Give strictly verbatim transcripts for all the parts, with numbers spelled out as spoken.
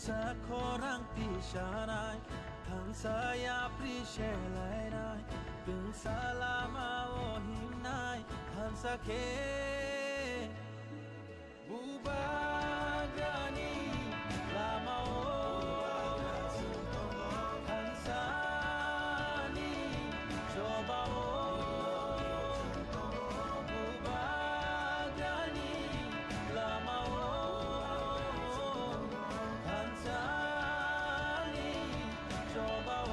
Sa khorang tisanai, thansa yapri selainai, tungsa lama o himnai, thansa khe bubagrani lama o, thansani choba o, bubagrani lama o, thansani choba o.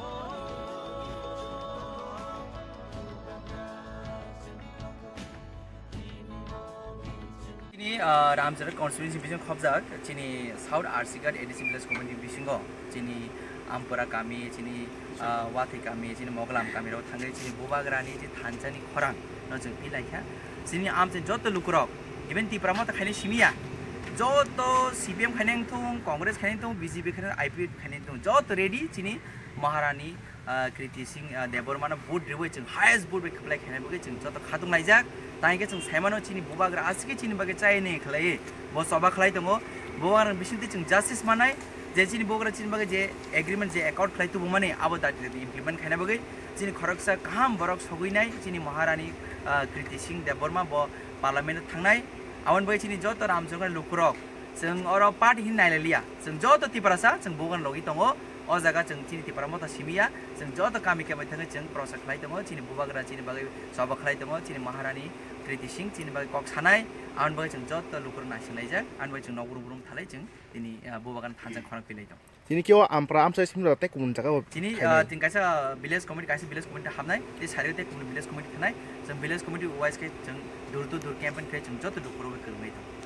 Chini, ah, Ramchara constituency bising khobjak, chini South Arsigat A D C village committee bisingo, chini Ampura kami, chini, ah, Wathai kami, chini Moglam kami rok thangwi chini bubagrani je thansani khorang no chwng pi laikha. Chini amchai joto lukurok, even Tipra Motha khaini simiya, joto C P M khaini wngthung, Congress khaini wngthung, B J P khaini, I P F khaini wngthung, joto ready chini Maharani ah, Kriti Singh, ah, Debbarmano vote riwi chwng highest vote bai kwplai khainai bagwi chwng joto khatung laijak. Tangkhe chwng saimano chini bubagra aswkhe chini bagwi chayani khlaiwi bo choba khlai tongo. Bubagra bisingtwi chwng justice manai je chini bubagra chini bagwi je agreement je accord khlai tubumani abo dati dati implement khaina bagwi chini khoroksa kaham borok sogwinai chini Maharani, ah, Kriti Singh Debbarma bo parliament o thangnai. Aboni bagwi chini joto Ramchakra lukurok chwng oro party hin nailaliya. Chwng joto Tiprasa chwng bubagra logi tongo. O jaga chwng chini Tipra Motha simiya, chwng joto kami kami thangwi chwng prosa khlai tongo, chini bubagra chini bagwi choba khlai tongo, chini Maharani Kriti Singh chini bagwi kok sanai, aboni bagwi chwng joto lukurok naising laijak, aboni bagwi chwng nok brum brum thalai chwng tini, ah, bubagrani thansa khorang pilai tongo. Tini khe o Ampra amchai simi rok tei kumun jaga bo chini, khainai. Ah, tin kaisa village committee, kaisa village committee hapnai, tei sari tei kumun village committee thanai, chwng village committee wise khe chwng door to door campaign khe chwng joto lukurok kwrwngwi tongo.